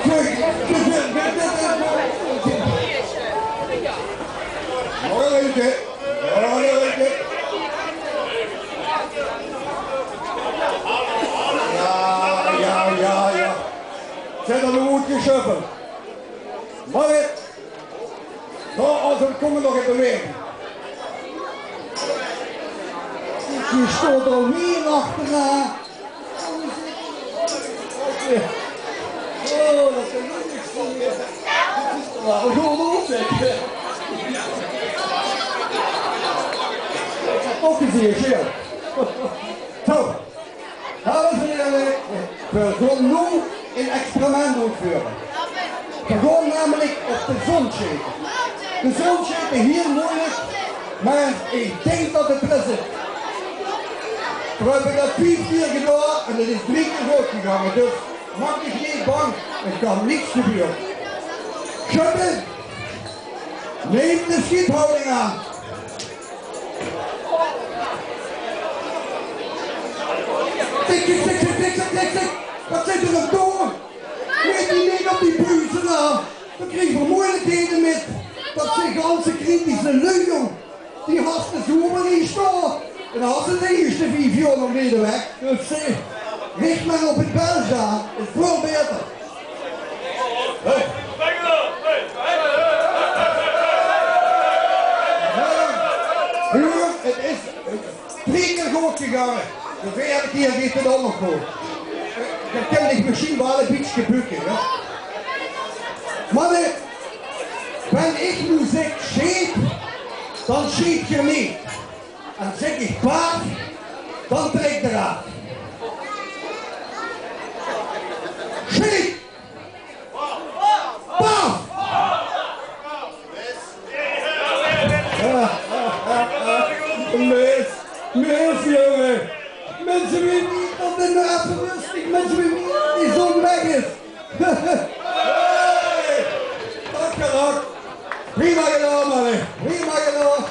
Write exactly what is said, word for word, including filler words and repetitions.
Nog ein rundje. Nog ein rundje. Jao, jao, jao, jao. Zèt 'm good gesjöffeld. Mer dao, es 'r kómme nog in de waeg. Hie steit 'r alweer achteraan. Oh, det is leuk. Dit is toch waal good, zeg. Ouch gezeen, sjoon. Zo, dames en here, veer gaon noe ein experiment oetveure. Veer gaon namelik op de zon sjete. De zon sjete, hieël meujelik, mer ich dink det 't d'rin zit. Veer höbbe det vief kieër gedaon en 't is drie kieër good gegange. Dus maak dich neet bang, 't kan niks gebeure. Sjötte, num de sjiethouding aan. Tik, tik, tik, tik. Waat zit 'r aan 't doon? Neet die, neet op die buuze aan. Dao kriege veer meujelikheden mit. Det zeen ganse kritische luuj, jóng. Die has te zoemer hie sjtaon. En dan has te de ieësjte vief jaor nog neet weg. Dus, eh, rich mer op 't Belsj aan. Is väöl baeter. Huur, 't is drie kieër good gegange. De veerde kieër geit 't ouch nog good. Geer kint uch mesjien waal ein bietje bökke, hè. Mer, eh, wen ich noe zèk sjeet, dan sjeet geer neet. En zèk ich paaf, dan trèk geer aaf. Sjeet! Paaf! Mis, mis, jónge. Minse, wie neet det 't noe effe rustig, minse, wie neet det die zon weg is. Hey! Akkerat. Prima gedaon, manne. Prima gedaon.